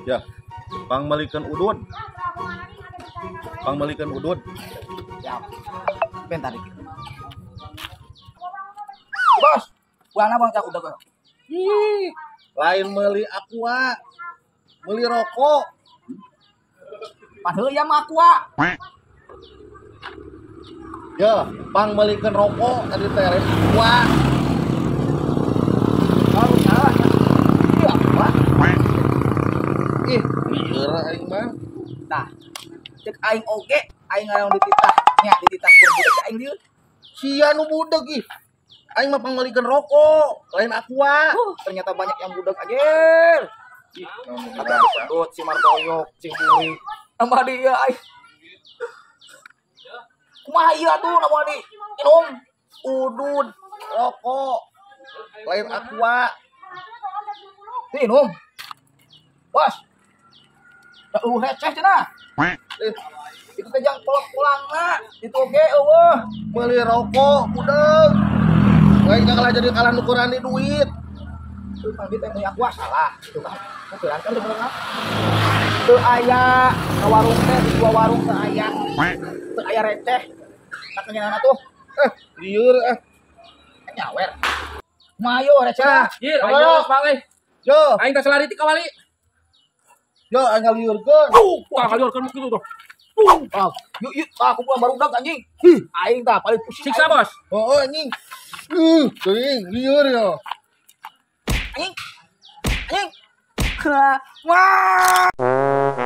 Ya, pangmeulikeun udud. Pangmeulikeun udud. Siap. Bentar dikit. Bos, buangna buang cak udah. Ih, lain meuli Aqua. Meuli rokok. Padahal ya mah Aqua. Ya, pangmeulikeun rokok tadi teh lain Aqua. Oh, salah. Iya, Aqua. Ih, lieur aing mah. Tah. Cek aing oge, aing ngarang dititah. Nya dititah pun budak aing lieur. Sia nu budeg ih. Aing mah pangmeulikeun rokok, lain Aqua. Ternyata banyak yang budak anjir. Ih, Kata pedut, si Martoyok, si Buri. Tambah dia aing. Kumaha ieu atuh nama di minum. Udud, rokok, lain Aqua. Minum. Bos. Da eueuh receh cenah. Itu teh jang kolot pulangna. Itu oge eueuh. Meuli rokok budeg. Lain kalah jadi kalah nukuran di duit. Itu kan teh meuli Aqua salah. Itu kan. Nukuran kan bener. Teu aya ka warung teh di dua warung teu aya. Teu aya receh. Tak kenyanana tuh. Lieur ah. Nyawer. Mayo receh. Jir, aing geus Pak euy. Yo, Aing teh selari ti kawali. yo aing ngaliurkeun. Wah, kaliurkeun kitu tuh. Ah, yuk yuk, ah, aku pulang baru udah anjing. Aing tah paling pusing. Siksa, Bos. Oh, anjing. Teuing lieur yo. Anjing. Anjing. Wah.